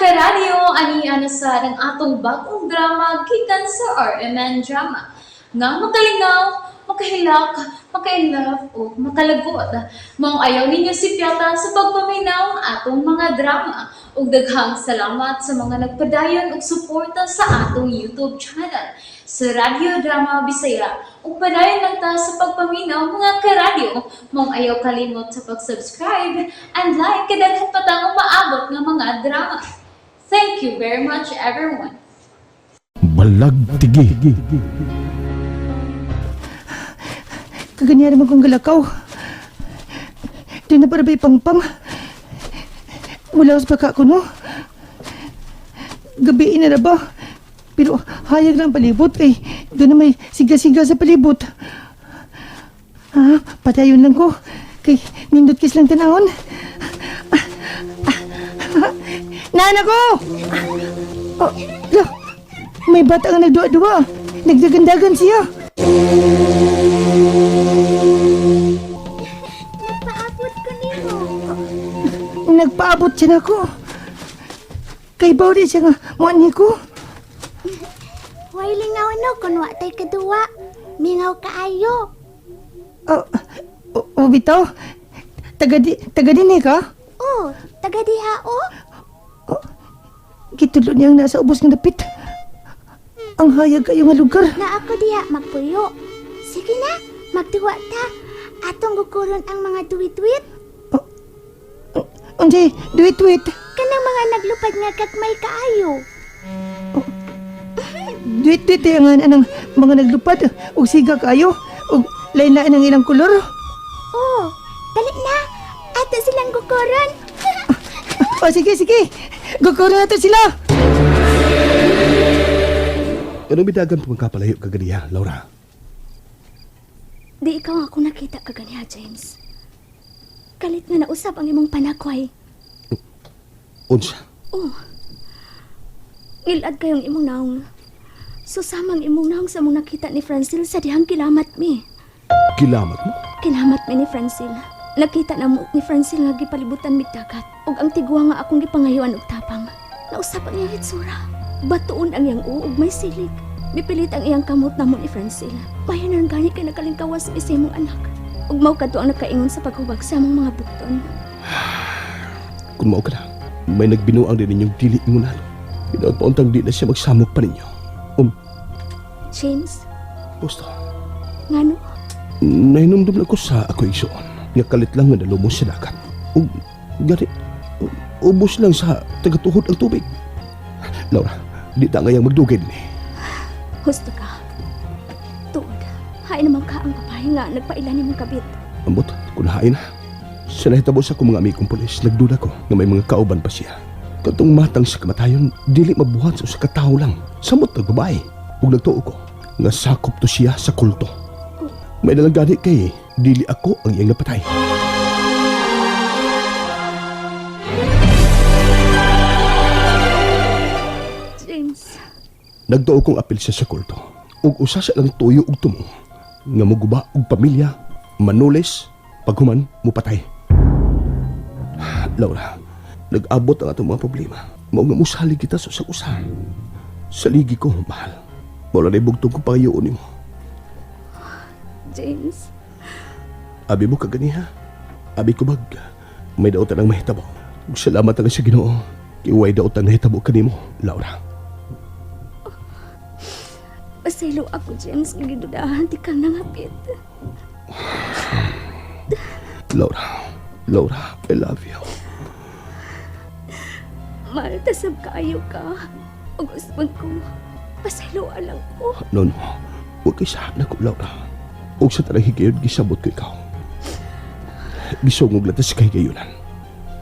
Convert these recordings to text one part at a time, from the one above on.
Karadyo, ani na sa ang atong bagong drama gikan sa RMN Drama nga makalingaw, makahilak, makainlove o makalagot. Maong ayaw ninyo sipyata sa pagpaminaw ang atong mga drama. Ug daghang salamat sa mga nagpadayon og suporta sa atong YouTube channel sa Radyo Drama Bisaya. Ug padayon lang ta sa pagpaminaw, mga karadyo. Maong ayaw kalimot sa pag-subscribe and like kay daghan pa tang umaabot nga mga drama. Thank you very much, everyone. Balagtigi. Kaganyan naman kong galakaw. Di na para ba'y pangpang? Wala sa baka ko, no? Gabi na na ba? Pero hayag lang palibot kay doon na may siga-siga sa palibot. Ah, patayon lang ko. Kay nindot kis lang tanahon. Ah, ah, ah, Nana ko! Oh, la, may bata nga nagduwa-duwa. Nagdagandagan siya. Nagpaabot ko nimo. Nagpaabot siya na ako. Kay Bawdi siya nga, muan ko. Way lingaw no kun wa tay kaduwa. Mingaw kaayo. Oh, oh, bitaw. Taga din eh ka? Oh, taga diha oh. Gitulo niyang nasa ubos ng dapit. Ang hayag kayo nga lugar. Na ako diha magpuyo. Sige na, magduwa ta. Atong gukuron ang mga duwit-duwit. Unsay, duwit-duwit. Kanang mga naglupad nga gagmay kaayo. Duwit-duwit eh, ang anang mga naglupad. Ug siga kayo. Ug lain-lain ang ilang kolor. Oh, dali na. Ato silang gukuron. O sige, sige. Gukuro na to sila. Ano bidagan pa magkapalayo kaganiya, Laura? Di ikaw ang ako nakita kaganiha, James. Kalit nga nausap ang imong panakway. Unsa? Oh. Ngilad kayong imong naong. Susamang imong naong sa mong nakita ni Francil sa dihang kilamat mi. Kilamat mo? Kilamat mi ni Francil. Nakita na mo ni Francil nga gipalibutan mig dagat ug ang tigwa nga akong gipangayuan og tapang. Nausap ang iyang hitsura. Batuon ang iyang uog may silig. Mipilit ang iyang kamot namo ni Francil. Mahinan gani kay nakalingkawas mi sa imong anak. Ug mao kadto ang nakaingon sa paghubag sa among mga bukton. Kung mao ka na, may nagbinuang din ninyong dili ingunan. Binaot pa untang di na siya magsamok pa ninyo. James, Gusto. ngano? Nahinumdum lang ko sa ako igsuon. Nga kalit lang nga nalumos sa dagat. Ug gani, ubos lang sa tagatuhod ang tubig. Laura, di ta ngayang magdugay din eh. Husto ka. Tuod, hain naman ka ang babae nga nagpailan nimong kabit. Ambot, kung hain na. Sa nahitabo sa akong mga amikong pulis, nagduda ko nga may mga kauban pa siya. Katong matang sa kamatayon, dili mabuhat sa usa ka tawo lang. Samot ang babae. Ug nagtuo ko nga sakop to siya sa kulto. May dalang gani kay dili ako ang iyang napatay. James, Nagtuo kong apil siya sa kulto. Ug usa sa lang tuyo ug tumo nga muguba og pamilya, manulis, paghuman mupatay. Laura, nag-abot ang atong mga problema. Mao nga musalig kita sa usang usa. Saligi ko, mahal. Wala na bugtong ko pangayoon nimo. James, Abi mo kaganiha. Abi ko bag. May daotan ang mahitabo. Ug salamat ang sa Ginoo. Iway daotan nahitabo kanimo, Laura. pasaylo ako, James, nga gidudahan ti kang nangapit. Laura, Laura, I love you. Mahal, tasab kaayo ka. Ug usbon ko, pasaylo lang ko. No, no. Huwag kay sahab na ko, Laura. Huwag sa tarang higayon, gisabot ko ikaw. Gisungog latas sa kahigayunan.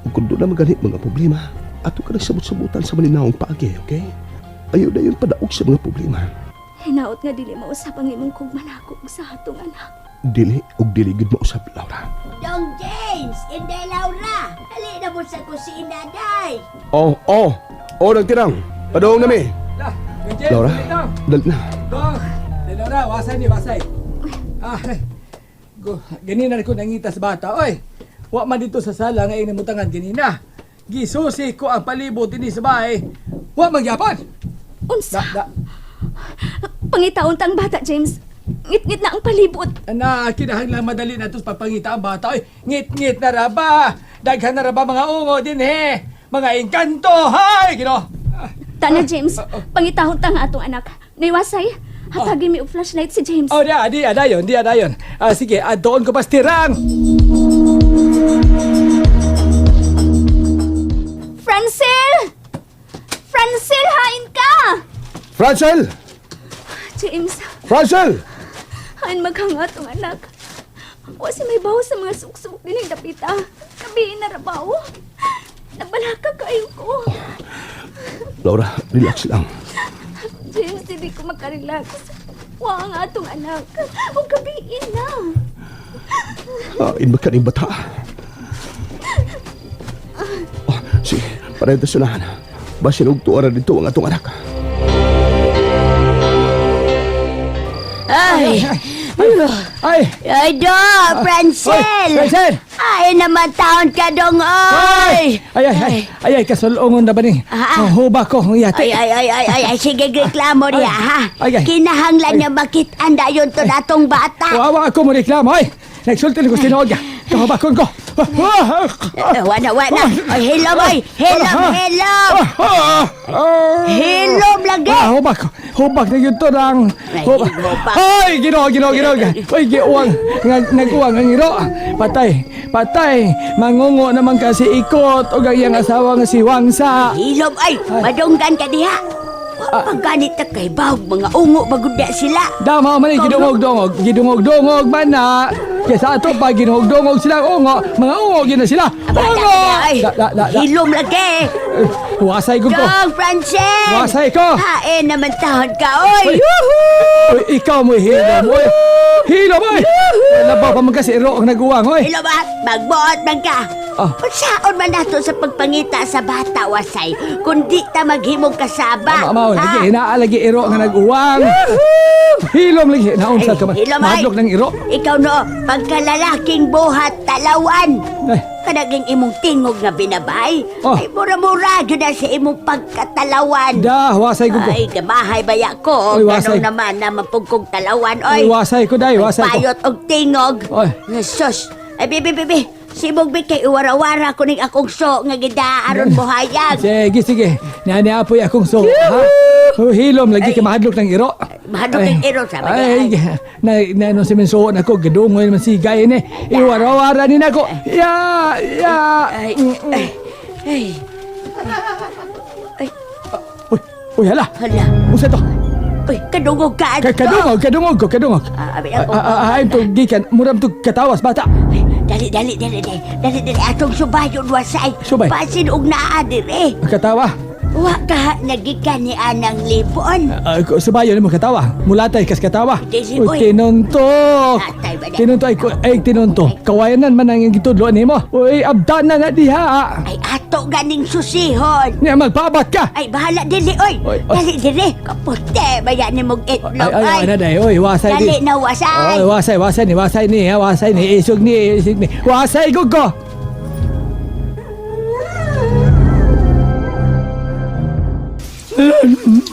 Ug kung doon na maganit mga problema, ato ka nagsabot-sabutan sa malinaong paagi, okay? Ayaw na yun padaog sa mga problema. Hinaot nga dili mausap ang imong kugmanako ug sa atong anak. Dili og dili gid mausap, Laura. Dong James, Inday Laura, hali na mo sa kusina, day. Oh, oh! Oh, nagtirang! Padong na mi! Lah, Dong James, Laura, dali na. dali na. Dong, Dali, Laura, wasay ni, wasay. Ah, go, ganina ko nangita sa bata. Oy, wa man dito sa sala nga inamutangan ganina. Gisusi ko ang palibot dinhi sa bahay. Wa magyapon. Unsa? Da, da. Pangitaon tang bata, James. Ngit-ngit na ang palibot. Na, kinahanglan madali na ito sa pagpangita ang bata. Oy, ngit-ngit na ra ba? Daghan na ra ba mga ungo din he? Mga engkanto, hay! Gino! Tana, James. Pangitaon ta nga atong anak. Naiwasay, hatagi mi og flashlight si James. Oh, di, adayon, di, adayon. Ah, sige, doon ko pastirang. Francel! Francel, hain ka! Francel! James, Francel! hain maghanga atong anak. Wa si may bawo sa mga suksok din ang dapita. Kabiin na rabaw. Nabalaka kayo ko. Laura, relax lang. James, hindi ko makarelax. Wa ang atong anak. O gabiin na. Ah, inba ka ning bata. Oh, sige, para ito sunahan. Basin og tuara dito ang atong anak. Ay, Ay! ay do, Francel! Oy, Francel! Ay, naman taon ka dong, oy! Ay, ay, ay, ay, ay, kasulungon na ba ni? Ah, ah. Oh, huba ko, ang yate. Ay, ay, ay, ay, ay, ay, sige, reklamo niya, ha? Ay, ay. Kinahanglan niya bakit anda yun to natong bata. Wawa ako mo reklamo, ay! Nagsulti ko tinuod ka. Kahubakon ko. Eh, Wana, wana. Ay, hilom, ay, hilom, hilom. Hilom lagi. Ah, hubak. Hubak na yun to lang. Ay, Hubak. hubak. Ay, ginoo, ginoo, ginoo. Ay, giuwang. Nag-uwang ang iro. Patay, patay. Mangungo naman kasi ikot. O ang iyang asawa nga si Wangsa. Hilom, ay, madunggan ka diha. Wa pa ganit ta kay baw, mga ungo bagudya sila. Dama man ay gidungog-dungog. Gidungog-dungog man na. Kaya sa ato pa, ginuhog-dungog sila ang ungo. Mga ungo, gina sila. Ungo! Ay, Da, da, da, da. hilom lagi. Wasay ko ko. Dong, Francel! Wasay ko. Hain naman taon ka, oy! Uy, uy, ikaw mo hilom, oy. Hilom, oy. Labaw pa man kasi iro ang naguwang, oy. Hilom ah, magbuot man ka. Ah. Unsaon man nato sa pagpangita sa bata, wasay, kundi ta maghimong kasaba. Mao, mao, ha? lagi, hinaa lagi iro nga naguwang. Hilom lagi, naunsa ka man. Hilom, ay. Mahadlok ng iro. Ikaw no, pagkalalaking buhat, talawan. Ay, Kanaging imong tingog nga binabay, Oh. ay mura-mura gyud na sa imong pagkatalawan. Da, wasay ko ko. Ay, gamahay baya ko. Oy, wasay. Ganun naman na mapugkong talawan, oy. Oy, wasay ko, day, wasay ko. Payot og tingog. Oy. Sus. Ay, bibi, bibi. Sibog bi kay iwarawara ko ning akong so nga gida aron mohayag. Sige, sige. Niani-apoy akong so. Ha? Oh, hilom lagi kay mahadlok ng iro. Mahadlok ng iro, sabi niya. Ay, na, na, no, si Mensuon ako, gadungoy naman si Gay ni. Iwarawara ni nako. Ya, ya. Ay, ay, ay. Uy, uy, hala. Hala. Unsa to? Uy, kadungog ka. Kay kadungog, kadungog ko, kadungog. Ah, abi ako. Ah, ah, ah, ay, to gikan, murag to katawas bata. Ay, dali, dali, dali, dali. Dali, dali. Atong subayon, wasay. Subay. Pasin og naa dire. Katawa. Wa ka nagikan ni Anang Libon. Ah, subayon mo katawa. Mulatay kas katawa. Dili, Uy, uy. tinuntok. Atay ba na? Tinunto ay, ay tinunto. Kawayanan man ang gitudlo nimo. Uy, abdan na na diha. Ay, ato ganing susihon. Nya magpabat ka. Ay, bahala dili, oy. Oy, oy. Dali dili. Kapuste, bayan ni mong itlog, Ay, ay, ay, ay, oy, wasay Dali di. na, wasay. Oy, wasay, wasay ni, wasay ni, ha, wasay ni, isog ni, isog ni. Wasay ko ko.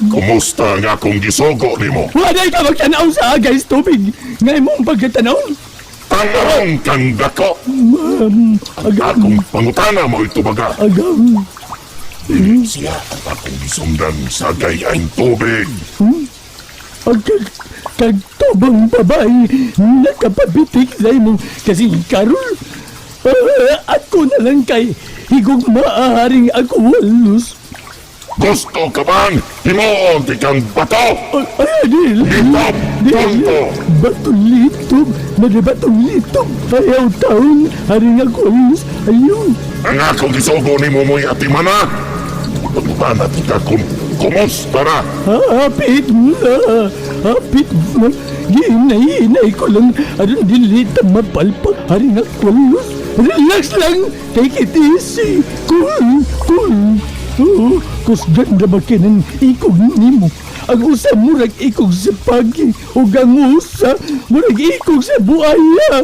Kumusta nga akong gisugo nimo? Waday ka magtanaw sa agay tubig. Ngay mong pagkatanaw. Tangarong kang dako. Ang Akong pangutana mo itubaga. agam. Dili siya ang akong gisundan sa gayang tubig. Ang kagtubang babae nakapabitik sa imong kasing karol. Ah, ako na lang kay higog maaharing ako walos. Gusto ka bang himuon ti kang bato? Ay, dili. Litop, tonto. Batong litop, nagabatong litop. Ayaw taon, haring ako walos. Ayaw. Ang akong gisugo nimo mo'y atimana. Pangutana ti ka kung kumusta na. Hapit na, hapit na. Ginay-hinay ko lang. Aron dili ta mapalpak. Haring ako walos. Relax lang. Take it easy. Cool, cool. Oo, kusgan na ba kinan ikog nimo? Ang usa murag ikog sa pagi ug ang usa murag ikog sa buaya.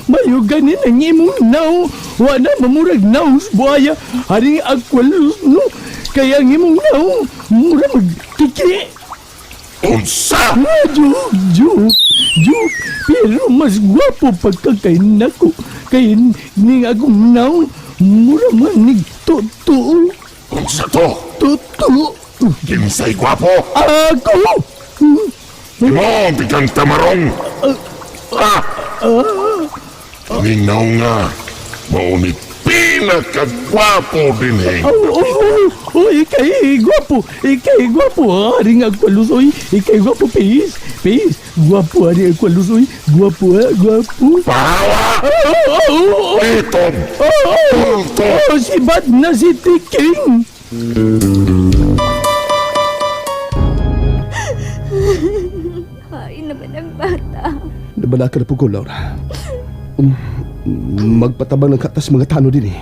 Mayo ganin ang imong naong. Wa na mamurag naong sa buhaya. Haring akwalos no. Kaya ang imong naong mura magtiki. Unsa? Ah, joke, joke, joke. Pero mas gwapo pagka kay nako. Kay ning akong naong mura man nig totoo. Unsa to? Totoo. Kinsay gwapo? Ako! Imo ang bigang tamarong! Ah! Ninaw nga, mao ni pinakagwapo din eh. Oh, ikay gwapo, ikay gwapo, haring agpalusoy, ikay gwapo, peace, peace, gwapo, haring agpalusoy, gwapo, ha, gwapo. Pahawa! Oh, Ito! oh, Punto! oh, si Bad na si Tiking. Ay naman ang bata. Nabala ka na po ko, Laura. Magpatabang ng katas mga tano din eh.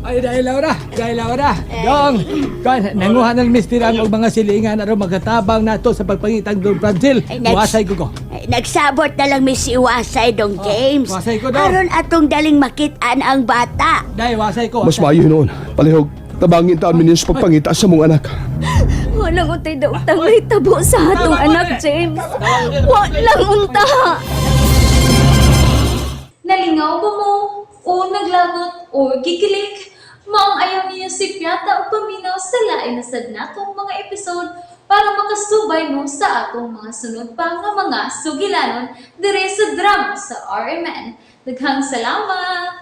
Ay, dahil Laura, dahil Laura. Dong, kan nanguha ng mistiran og mga silingan aron magatabang nato sa pagpangitang Don Francil. Ay, next. Wasay ko ko. Ay, nagsabot na lang mi si Wasay dong James. Oh, wasay ko daw. Aron atong daling makitaan ang bata. Dahil wasay ko. Mas maayo noon. Palihog, tabangin taon mi niyo sa pagpangita sa mong anak. Walang untay dautang mahitabo sa atong anak, James. Walang unta. Nalingaw ba mo? O naglagot o gikilig? Maong ayaw niyo si Piata o paminaw sa lain na sad natong mga episode para makasubay mo sa atong mga sunod pa nga mga sugilanon dire sa drama sa RMN. Daghang salamat!